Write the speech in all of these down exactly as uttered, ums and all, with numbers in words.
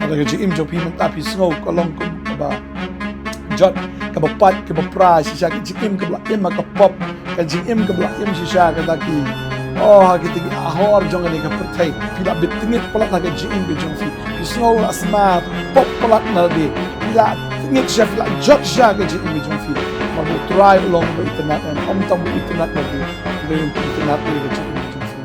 Ka jingim jong phi mynta phi sngew ka long kum kaba jot, kaba pait, kaba pra shisha. Ka jingim kaba la im ha ka pop, ka jingim kaba la im shisha kata ki, oh, ha kita ki ahor jong kane ka pyrthei. Phi la bit tngit palat ha ka jingim ka jong phi. Phi sngew la sma pop palat na lade. Phi la tngit shisha, phi la jot shisha ka jingim ka jong phi. Ba U Trai u long uba itynnad, em, ym tang uba itynnad na phi, uba itynnad ïa ka jingim ka jong phi.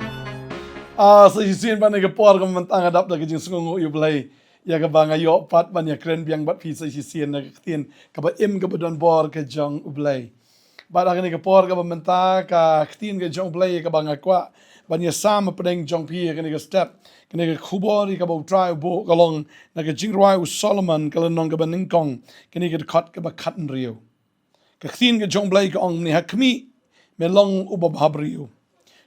Ah, sa shisien ba kane ka por ka mynta nga dap da ka jingsngewnguh ïa U Blei ïa kaba nga ïoh pat ban ïakren biang bad phi sa shisien na ka ktien kaba im kaba don bor ka jong U Blei. Bad ha kane ka por kaba mynta ka ktien ka jong U Blei ïa kaba nga kwah ban ïasam hapdeng jong phi ha kane ka step, kane ka khubor ïa kaba U Trai u buh ka long na ka jingrwai u Solomon ka lynnong kaba nyngkong, kane ka dkhot kaba khathynriew. Ka ktien ka jong U Blei ka ong kumne: Ha khmih, me long uba bhabriew,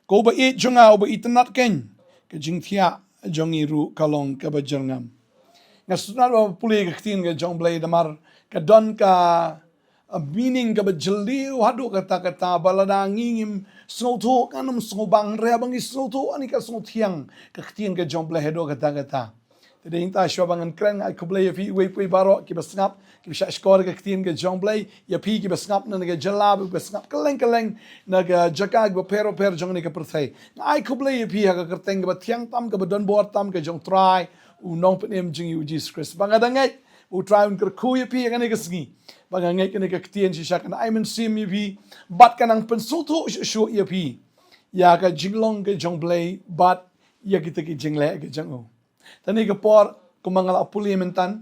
ko uba ïeit jong nga, uba itynnad keiñ, ka jingthiah jong ngi ruh ka long kaba jyrngam. Nga sngewtynnad ba pule ka ktien ka jong U Blei namar ka don ka, a, meaning kaba jylliew haduh katta katta ba lada ngi ngim sngewthuh, ngam sngewbang, hynrei haba ngi sngewthuh, ngi ka sngewthiang ka ktien ka jong U Blei haduh katta katta. Te dei nangta shuwa ba ngan kren, nga ai khublei ïa phi uwei pa uwei baroh kiba sngap, kiba shah shkor ka ktien ka jong U Blei, ïa phi kiba sngap na ka jylla, kiba sngap kylleng kylleng na ka jaka kiba pher bapher jong kane ka pyrthei. Nga ai khublei ïa phi ha ka kyrteng kaba thiang tam, kaba don bor tam ka jong U Trai, U Nongpynim jong ngi U Jisu Khrist. Ba nga da ngeit U Trai un kyrkhu ïa phi ha kane ka sngi. Ba nga ngeit kane ka ktien shisha kan ai mynsiem ïa phi bad kan nang pynsngewthuh shuh shuh ïa phi ïa ka jinglong ka jong U Blei bad ïa kita ki jingleh ka jong u. Te kane ka por kumba nga la pule mynta,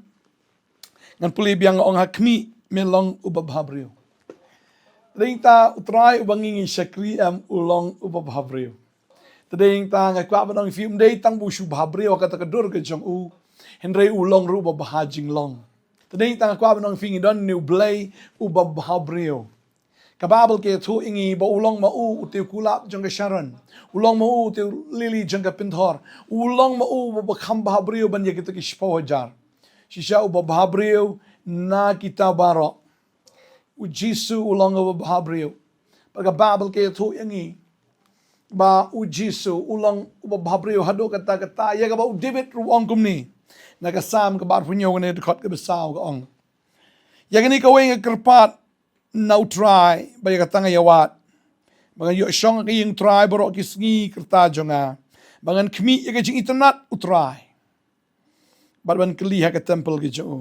ngan pule biang, nga ong: Ha khmih, me long uba bhabriew. Te dei nangta U Trai uba ngi ngi shakri, em, u long uba bhabriew. Te dei nangta nga kwah ban ong ïa phi, um dei tang ba u shu bhabriew ha kata ka dur ka jong u, hynrei u long ruh uba bha jinglong. Te dei nangta nga kwah ban ong ïa phi, ngi don une U Blei uba bhabriew. Ka Baibl ka ïathuh ïa ngi ba u long ma u utei u kulap jong ka Sharon. U long ma u utei u lili jong ka pynthor. U long ma u uba kham bhabriew ban ïa kita ki shiphew hajar. Shisha uba bhabriew na kita baroh, U Jisu u long uba bhabriew. Bad ka Baibl ka ïathuh ïa ngi ba U Jisu u long uba bhabriew haduh katta katta, ïa kaba u David ruh u ong kumne na ka Salm kaba arphew hynñiew, kane ka dkhot kaba saw, ka ong: Ïa kane kawei nga kyrpad na U Trai, ba ïa kata nga ïawad, ba ngan ïoh shong ha ka ïing U Trai baroh ki sngi ki rta jong nga, ba ngan khmih ïa ka jingitynnad U Trai bad ban kylli ha ka templ ka jong u.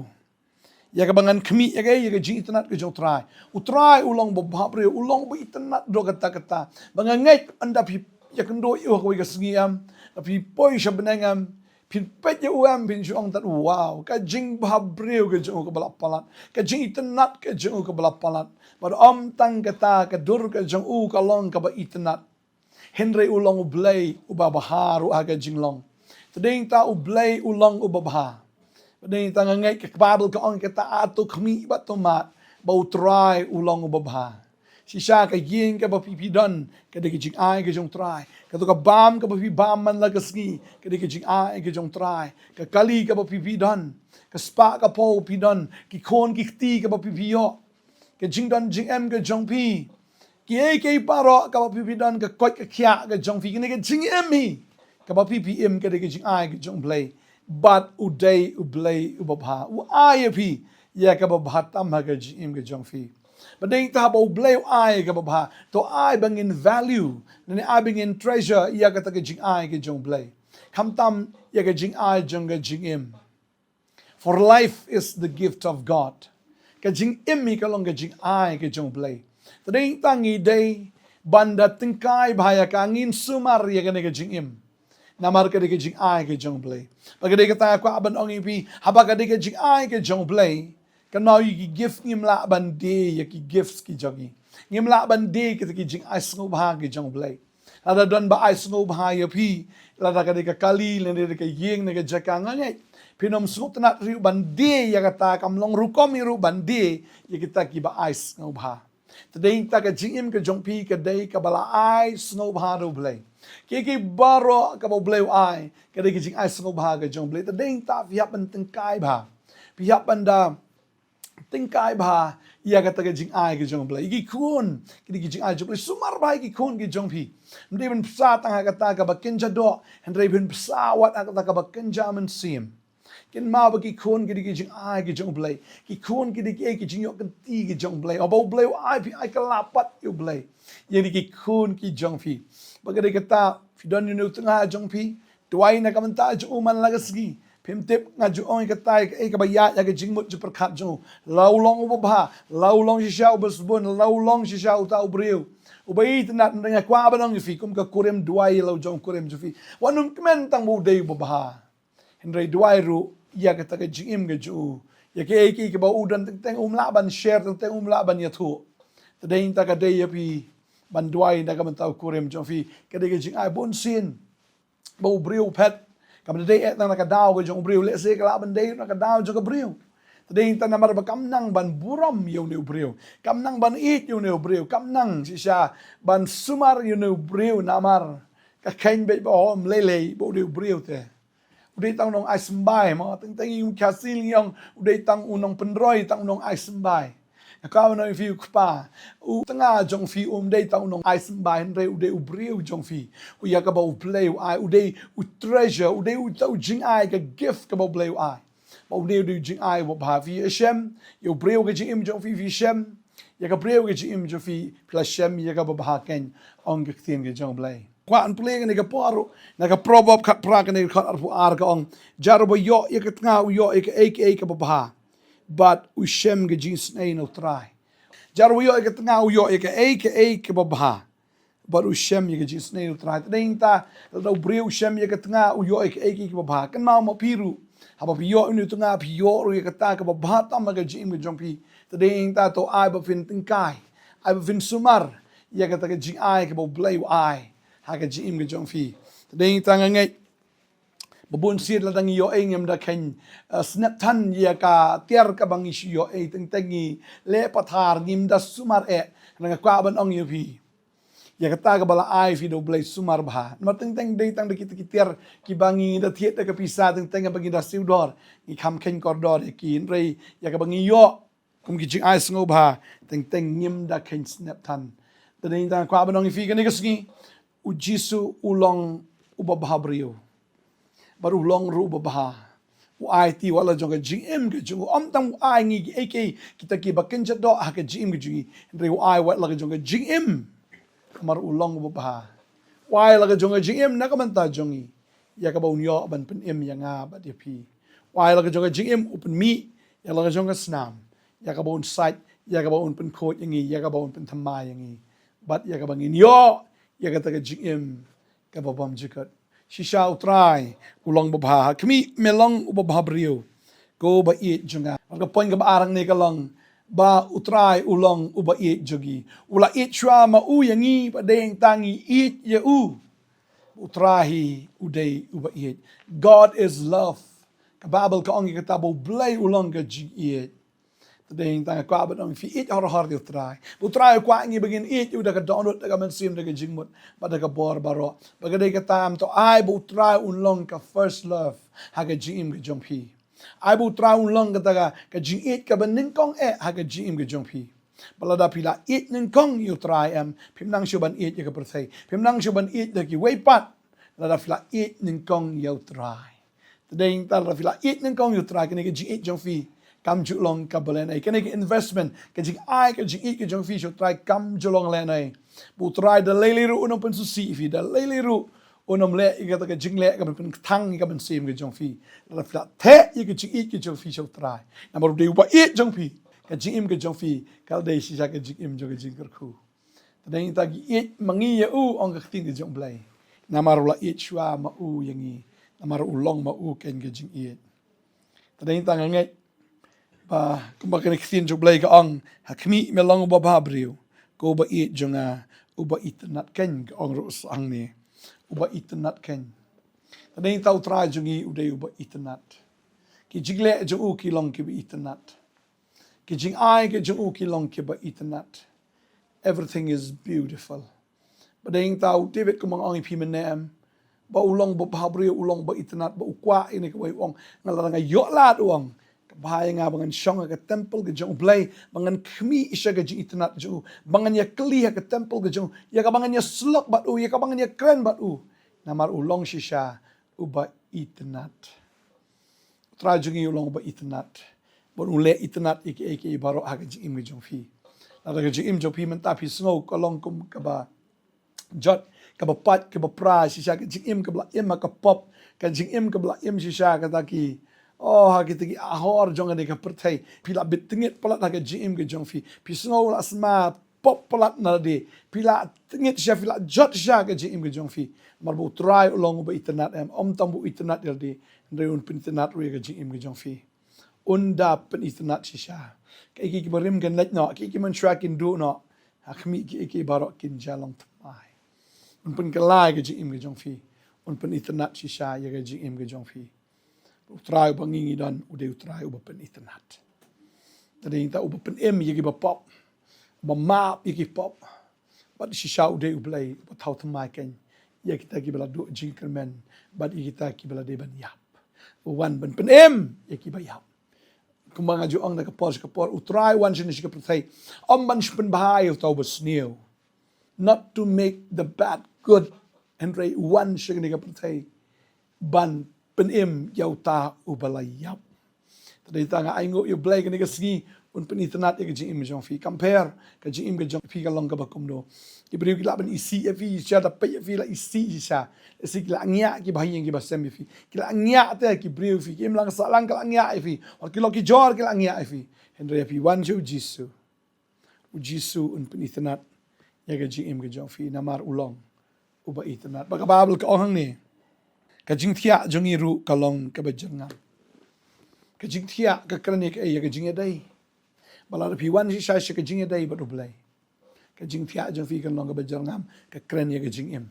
Ïa kaba ngan khmih ïa ka, ïa ka jingitynnad ka jong U Trai. U Trai u long uba bhabriew, u long uba itynnad haduh katta katta. Ba nga ngeit ynda phi ïakynduh ïa u ha kawei ka sngi, em, ynda phi poi sha bneng, em, phin peit ïa u, em, phin shu ong tad, wow, ka jingbhabriew ka jong u kaba la palat, ka jingitynnad ka jong u kaba la palat. Bad ym tang kata, ka dur ka jong u ka long kaba itynnad. Hynrei u long U Blei uba bha ruh ha ka jinglong. Te dei nangta U Blei u long uba bha. Te dei nangta nga ngeit ka Baibl ka ong, kata, to khmih bad to mad ba U Trai u long uba bha. Shisha ka ïing kaba phi phi don ka dei ka jingai ka jong U Trai. Kato ka bam kaba phi bam man la ka sngi ka dei ka jingai ka jong U Trai. Ka kali kaba phi phi don, ka spah ka phew phi don, ki khun ki kti kaba phi phi ïoh, ka jingdon jingem ka jong phi, kiei kiei baroh kaba phi phi don, ka koit ka khiah ka jong phi, kane ka jingim hi kaba phi phi im ka dei ka jingai ka jong U Blei. Bad u dei U Blei uba bha, u ai ïa phi ïa kaba bha tam ha ka jingim ka jong phi. Bad dei nangta ba U Blei u ai kaba bha, to ai ba ngin value, ne ai ba ngin treasure ïa kata ka jingai ka jong U Blei, khamtam ïa ka jingai jong ka jingim. For life is the gift of God. Ka jingim hi ka long ka jingai ka jong U Blei. Te dei nangta ngi dei ban da tyngkai bha ïa ka, ngin sumar ïa kane ka jingim. Namar ka dei ka jingai ka jong U Blei. Bad ka dei kata nga kwah ban ong ïa phi, haba ka dei ka jingai ka jong U Blei, kynmaw ïa ki gift, ngim lah ban die ïa ki gifts ki jong ngi. Ngim lah ban die kita ki jingai sngewbha ki jong U Blei. Lada don ba ai sngewbha ïa phi, lada ka dei ka kali, lada ka dei ka ïing ne ka jaka, nga ngeit phin ym sngewtynnad ruh ban die ïa kata, kam long rukom hi ruh ban die ïa kita kiba ai sngewbha. Te dei nangta ka jingim ka jong phi ka dei kaba la ai sngewbha da U Blei. Kiei kiei baroh kaba U Blei u ai ka dei ka jingai sngewbha ka jong U Blei. Te dei nangta phi hap ban tyngkai bha, phi hap ban da tyngkai bha ïa kata ka jingai ka jong U Blei. Ki khun ki dei ka jingai jong U Blei, sumar bha ïa ki khun ki jong phi. Ym dei ban pynbsa tang ha kata kaba kynja doh, hynrei ban pynbsa wat ha kata kaba kynja mynsiem. Kynmaw ba ki khun ki dei ki jingai ki jong U Blei. Ki khun ki dei ki, ki jingïoh kynti ki jong U Blei. Haba U Blei u ai phi, ai ka lad pat ïa U Blei. Ïa ki khun ki jong phi. Bad ka dei kata, phi don ïa une u tnga jong phi. Duwai na ka bynta jong u man la ka sngi. Phim tip, nga ju ong ïa kata, ïa kaei kaba ïaid ha ka jingmut jingpyrkhat jong u. La u long uba bha, la u long shisha uba sbun, la u long shisha uta u briew uba itynnad, nga kwah ban ong ïa phi kum ka kurim, duwai ïa la u jong u kurim jong phi. Wat nym kmen tang ba u dei uba bha. Hynrei duwai ruh ïa kata ka jingim ka jong u. Ïa kaei kaei kaba u don teng teng um lah ban share, teng teng um lah ban ïathuh. Te dei nangta ka dei ïa phi ban duwai na ka bynta u kurim jong phi. Ka dei ka jingai bunsien ba u briew u phet. Kam dei eh tang na ka daw ka jong u briew, lehse ka lah ban dei na ka daw jong ka briew. Te dei nangta namar ba kam nang ban burom ïa une u briew. Kam nang ban ïeit ïa une u briew. Kam nang shisha ban sumar ïa une u briew namar ka kheiñ beit ba hom lei lei ba u dei u briew te. U dei tang u nongai symbai mo, teng teng ïa u Khasi ngi ong u dei tang u nongpynroi, tang u nongai symbai. Nga kwah ban ong ïa phi u kpa, u tnga jong phi um dei tang u nongai symbai, hynrei u dei u briew jong phi. U ïa kaba U Blei u ai, u dei u treasure, u dei uta u jingai, ka gift kaba U Blei u ai. Ba u dei u dei u jingai uba bha. Phi ïashem ïa u briew ha ka jingim jong phi, phi shem ïa ka briew ha ka jingim jong phi, phi la shem ïa kaba bha keiñ, ong ka ktien ka jong U Blei. Kwah ban pule kane ka por ruh na ka Proverb khatphra, kane ka dkhot arphew ar ka ong, jar uba ïoh ïa ka tnga u ïoh ïa kaei kaei kaba bha, bad u shem ka jingisynei na U Trai. Jar uba ïoh ïa ka tnga u ïoh ïa kaei kaei kaba bha, bad u shem ïa ka jingisynei na U Trai. Te dei nangta lada u briew u shem ïa ka tnga u ïoh ïa kaei kaei kaba bha. Kynmaw ma phi ruh, haba phi ïoh ïa une u tnga phi ïoh ruh ïa kata kaba bha tam ha ka jingim ka jong phi. Te dei nangta to ai ba phin tyngkai, ai ba phin sumar ïa kata ka jingai kaba U Blei u ai ha ka jingim ka jong phi. Te dei nangta nga ngeit ba bunsien lada ngi ïoh ei ngim da kheiñ, eh, snep than ïa ka tiar kaba ngi shu ïoh ei, teng teng ngi leh pathar, ngim da sumar eh. Nga kwah ban ong ïa phi, ïa kata kaba la ai phi da U Blei, sumar bha. Namar teng teng dei tang da kita ki tiar kiba ngi da thied da ka pisa, teng teng ba ngi da siew dor, ngi kham kheiñ kordor ïa ki, hynrei ïa kaba ngi ïoh kum ki jingai sngewbha, teng teng ngim da kheiñ snep than. Te dei nangta nga kwah ban ong ïa phi kane ka sngi, U Jisu u long uba bha briew. Bad u long ruh uba bha. U aiti wat la jong ka jingim ka jong u. Ym tang u ai ngi kiei kiei kita kiba kynja doh ha ka jingim ka jong ngi, hynrei u ai wat la ka jong ka jingim. Namar u long uba bha. U ai la ka jong ka jingim na ka bynta jong ngi, ïa kaba un ïoh ban pynim ïa nga bad ïa phi. U ai la ka jong ka jingim, u pynmih ïa la ka jong ka snam, ïa kaba un sait, ïa kaba un pynkhuid ïa ngi, ïa kaba un pynthymmai ïa ngi, bad ïa kaba ngin ïoh ïa kata ka jingim kaba bymjukut. Shisha U Trai u long uba bha. Ha khmih, me long uba bha briew, ko ba ïeit jong nga. Bad ka point kaba ar hangne ka long ba U Trai u long uba ïeit jong ngi. U la ïeit shuwa ma u ïa ngi, bad dei nangta ngi ïeit ïa u. U Trai hi u dei uba ïeit. God is love. Ka Baibl ka ong ïa kata ba U Blei u long ka jingïeit. Te dei nangta nga kwah ban ong ïa phi, ïeit hor hor ïa U Trai. Ba U Trai u kwah ngi ba ngin ïeit ïa u da ka dohnud, da ka mynsiem, da ka jingmut, bad da ka bor baroh. Ba ka dei kata, to ai ba U Trai un long ka first love ha ka jingim ka jong phi. Ai ba U Trai un long kata ka, ka jingïeit kaba nyngkong eh ha ka jingim ka jong phi. Ba lada phi la ïeit nyngkong ïa U Trai em, phim nang shuh ban ïeit ïa ka pyrthei. Phim nang shuh ban ïeit da kiwei pat. Lada phi la ïeit nyngkong ïa U Trai. Te dei nangta lada phi la ïeit nyngkong ïa U Trai, kane ka jingïeit jong phi kam ju long kaba lehnoh. Kane ka investment, ka jingai, ka jingïeit ka jong phi sha U Trai kam ju long lehnoh. Ba U Trai da lei lei ruh un ym pynsngewsih ïa phi, da lei lei ruh un ym leh ïa kata ka jingleh kaba pynkthang ïa ka mynsiem ka jong phi. Lada phi la theh ïa ka jingïeit ka jong phi sha U Trai, namar u dei uba ïeit jong phi, ka jingim ka jong phi ka la dei shisha ka jingim jong ka jingkyrkhu. Te dei nangta ngi ïeit ma ngi ïa u, ong ka ktien ka jong U Blei. Namar u la ïeit shuwa ma u ïa ngi. Namar u long ma u keiñ ka jingïeit. Te dei nangta nga ngeit ba kumba kane ka ktien jong U Blei ka ong, ha khmih, me long uba bha briew, ko ba ïeit jong nga, uba itynnad keiñ, ka ong ruh sa hangne, uba itynnad keiñ. Te dei nangta U Trai jong ngi u dei uba itynnad. Ki jingleh jong u ki long kiba itynnad. Ki jingai ka jong u ki long kiba itynnad. Everything is beautiful. Ba dei nangta u David, kumba nga ong ïa phi mynne em, ba u long uba bha briew, u long uba itynnad, ba u kwah ïa kane kawei, u ong, nga la, nga ïoh lad, u ong, ka bha ïa nga ba ngan shong ha ka temple ka jong U Blei, ba ngan khmih sha ka jingitynnad jong u, ba ngan ïakylli ha ka temple ka jong u, ïa kaba ngan ïasyllok bad u, ïa kaba ngan ïakren bad u. Namar u long shisha uba itynnad. Trai jong ngi u long uba itynnad. Bad un leh itynnad ïa kiei kiei baroh ha ka jingim ka jong phi. Lada ka jingim jong phi mynta phi sngew ka long kum kaba jot, kaba pait, kaba pra, shisha ka jingim kaba la im ha ka pop, ka jingim kaba la im shisha kata ki, oh, ha kita ki ahor jong kane ka pyrthei. Phi la bit tyngit palat ha ka jingim ka jong phi. Phi sngew la sma pop palat na lade. Phi la tyngit shisha, phi la jot shisha ka jingim ka jong phi. Namar ba u Trai u long uba itynnad em, ym tang ba u itynnad ïa lade, hynrei un pynitynnad ruh ïa ka jingim ka jong phi. Un da pynitynnad shisha. Kiei kiei kiba rim kin leit noh, kiei kiei mynshuwa kin duh noh. Ha khmih kiei kiei baroh kin jia long thymmai. Un pynkylla ïa ka jingim ka jong phi. Un pynitynnad shisha ïa ka jingim ka jong phi. U Trai uba ngi ngi don, u dei u Trai uba pynitynnad. Te dei ta uba pynim ïa kiba pop, uba map ïa ki pop. Bad shisha u dei u Blei uba thaw thymmai kein ïa kita kiba la duh jingkyrmen bad ïa kita kiba la dei ban ïap. U wan ban pynim ïa kiba ïap. Kumba nga ju ong da ka por sha ka por, u Trai u wan shane sha ka pyrthei ym ban shu pynbha ïa uta uba sniew. Not to make the bad good, hynrei u wan sha kane ka pyrthei ban pynim ïa uta uba la ïap. Te dei ta nga ainguh ïa u Blei kane ka sngi un pynitynnad ïa ka jingim jong phi. Compare ka jingim ka jong phi ka long kaba kumno. Ki briew ki lah ban isih ïa phi shisha, da peit ïa phi la isih shisha. Isih ki la ngiah kiba ha ïing kiba sem ïa phi. Ki la ngiah te ki briew phi, ki imlang sahlang ki la ngiah ïa phi. Wat ki lok ki jor ki la ngiah ïa phi. Hynrei phi wan sha u Jisu. U Jisu un pynitynnad ïa ka jingim ka jong phi namar u long uba itynnad. Ba ka Baibl ka ong hangne, ka jingthiah jong ngi ruh ka long kaba jyrngam. Ka jingthiah ka kren ïa kaei? Ïa ka jingïadei. Ba lada phi wan shisha sha ka jingïadei bad u Blei, ka jingthiah jong phi kan long kaba jyrngam, ka kren ïa ka jingim.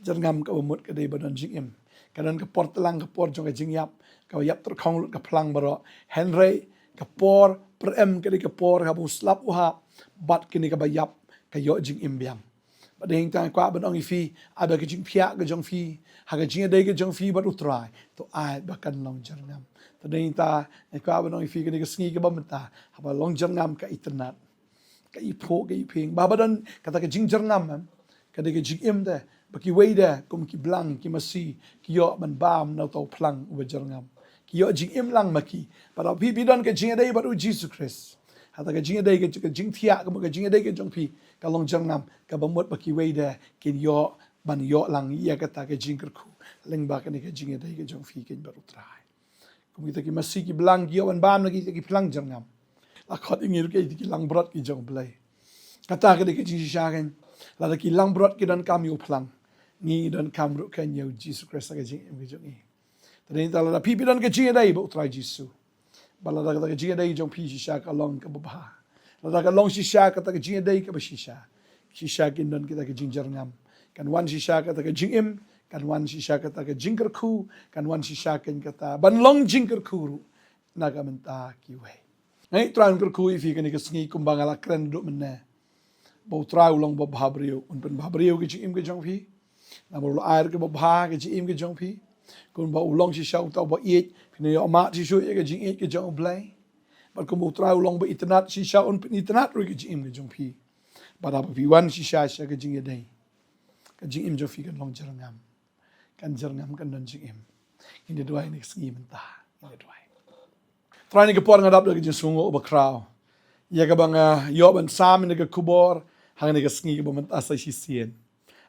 Jyrngam kaba mut ka dei ba don jingim. Ka don ka por tlang, ka por jong ka jingïap, kaba ïap tyrkhong lut ka phlang baroh. Hynrei ka por pyrem ka dei ka por kaba u slap u hap bad kane kaba ïap ka ïoh jingim biang. Bad dei hangta nga kwah ban ong ïa phi, ai ba ka jingthiah ka jong phi ha ka jingïadei ka jong phi bad u Trai, to ai ba kan long jyrngam. Te dei hangta nga kwah ban ong ïa phi kane ka sngi kaba mynta, haba long jyrngam ka itynnad, ka iphuh ka iphieng. Ba haba don kata ka jingjyrngam, em, ka dei ka jingim te ba kiwei de kum ki blang ki masi ki ïoh ban bam na uta u phlang uba jyrngam. Ki ïoh jingim lang ma ki. Bad haba phi phi don ka jingïadei bad u Jisu Khrist, hata ka jingïadei ka, ka jingthiah ka mut ka jingïadei ka jong phi ka long jyrngam, kaba mut ba kiwei de kin ïoh ban ïoh lang ïa kata ka jingkyrkhu lyngba kane ka jingïadei ka jong phi kein bad u Trai. Kum kita ki masi ki blang ki ïoh ban bam na kita ki phlang jyrngam. La khot ïa ngi ruh kita ki langbrot ki jong u Blei. Kata ka dei ka jingshisha kein. Lada ki langbrot ki donkam ïa u phlang, ngi donkam ruh kein ïa u Jisu Khrist ha ka jingim ka jong ngi. Te dei ta lada phi phi don ka jingïadei bad u Trai Jisu, ba lada kata ka jingïadei jong phi shisha ka long kaba bha, lada ka long shisha kata ka jingïadei kaba shisha, shisha kin don kita ka jingjyrngam. Kan wan shisha kata ka jingim, kan wan shisha kata ka jingkyrkhu, kan wan shisha kein kata ban long jingkyrkhu ruh na ka bynta kiwei. Nga ai Trai un kyrkhu ïa phi kane ka sngi kumba nga la kren duh mynne, ba u Trai u long uba bhabriew, un pynbhabriew ka jingim ka jong phi. Namar u la ai ruh kaba bha ka jingim ka jong phi. Kumba u long shisha uta uba ïeit, phi nang ïoh mad shisha ïa ka jingïeit ka jong u Blei. Bad kumba u Trai u long uba itynnad, shisha un pynitynnad ruh ka jingim ka jong phi. Bad haba phi wan shisha sha ka jingïadei, ka jingim jong phi kan long jyrngam. Kan jyrngam, kan don jingim. Ngin ïa duwai ha kane ka sngi mynta. Ngin ïa duwai. Trai, ha kane ka por nga dap da ka jingsngewnguh uba khraw ïa kaba nga ïoh ban sam ïa kane ka khubor ha kane ka sngi kaba mynta sa shisien.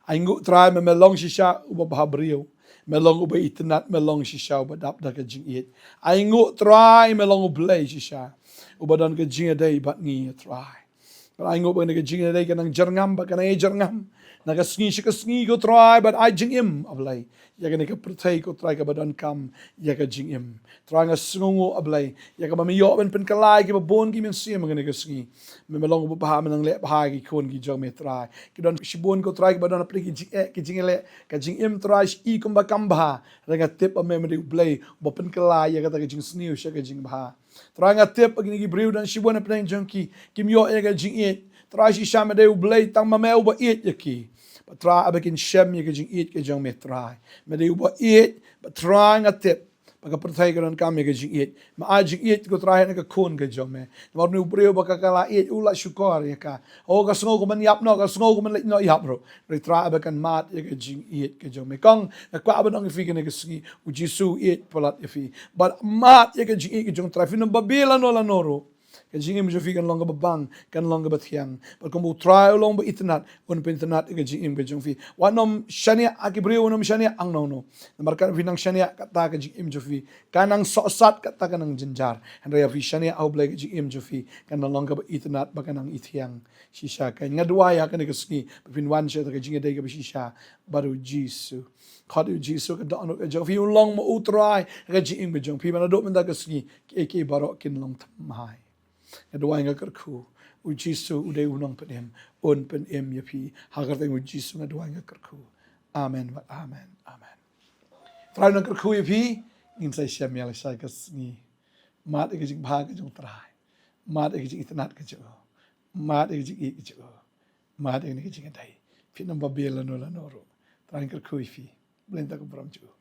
Ainguh Trai, me me long shisha uba bhabriew, me long uba itynnad, me long shisha uba dap da ka jingïeit. Ainguh Trai, me long u Blei shisha uba don ka jingïadei bad ngi, Trai. Bad ainguh ba kane ka jingïadei kan nang jyrngam, ba kan nang ïa jyrngam na ka sngi sha ka sngi, ko Trai, bad ai jingim, A Blei, ïa kane ka pyrthei, ko Trai, kaba donkam ïa ka jingim. Trai, nga sngewnguh, A Blei, ïa kaba me ïoh ban pynkylla ïa kiba bun ki mynsiem ha kane ka sngi. Me me long uba bha, me nang leh bha ïa ki khun ki jong me, Trai. Ki don shibun, ko Trai, kiba don hapdeng ki jingeh ki jingïaleh, ka jingim, Trai, shi kumba kam bha. Hynrei nga tip ba me me dei U Blei uba pynkylla ïa kata ka jingsniew sha ka jingbha. Trai, nga tip ba kine ki briew don shibun hapdeng jong ki kim ïoh ïa ka jingïeit. Trai, shisha me dei U Blei tang ma me uba ïeit ïa ki. Bad Trai, haba kin shem ïa ka jingïeit ka jong me, Trai, me dei uba ïeit. Bad Trai, nga tip Ba ka pyrthei ka donkam ïa ka jingïeit. Me ai jingïeit ko Trai na ka khun ka jong me. Namar une u briew ba ka, ka la ïeit u la shukor ïa ka. O ka sngew ka ban ïap noh, ka sngew ka ban leit noh ïap ruh. Hynrei Trai ba kan mad ïa ka jingïeit ka jong me. Kong, nga kwah ban ong ïa phi kane ka sngi, u Jisu u ïeit palat ïa phi. Bad mad ïa ka jingïeit ka jong Trai, phin ym babe lano lano ruh. Ka jingim jong phi kan long kaba bang, kan long kaba thiang. Bad kumba u Trai u long ba itynnad, un pynitynnad ïa ka jingim ka jong phi. Wat nym shaniah ha ki briew, wat nym shaniah hangno hangno. Namar katba phi nang shaniah kata ka jingim jong phi, ka nang sohsat kata ka nang jynjar. Hynrei ïa phi shaniah ha u Blei, ka jingim jong phi kan long kaba itynnad bad ka nang ithiang shisha. Ka nga duwai ha kane ka sngi ba phin wan sha ka jingïadei kaba shisha bad u Jisu. Khot ïa u Jisu ha ka dohnud ka jong phi, u long ma u Trai ha ka jingim ka jong phi. Bad naduh mynta ka sngi kiei kiei baroh kin long thymmai. Nga duwai nga kyrkhu, u Jisu u dei u nongpynim, un pynim ïa phi. Ha ka kyrteng u Jisu nga duwai nga kyrkhu. Amen, amen, amen. Trai u nang kyrkhu ïa phi. Ngin sa ïashem ïa lashai ka sngi. Mad ïa ka jingbha ka jong u Trai. Mad ïa ka jingitynnad ka jong u. Mad ïa ka jingïeit ka jong u. Mad ïa ka jingïadei. Phin ym babe lano lano ruh. Trai un kyrkhu ïa phi. Blei un da ka burom jong u.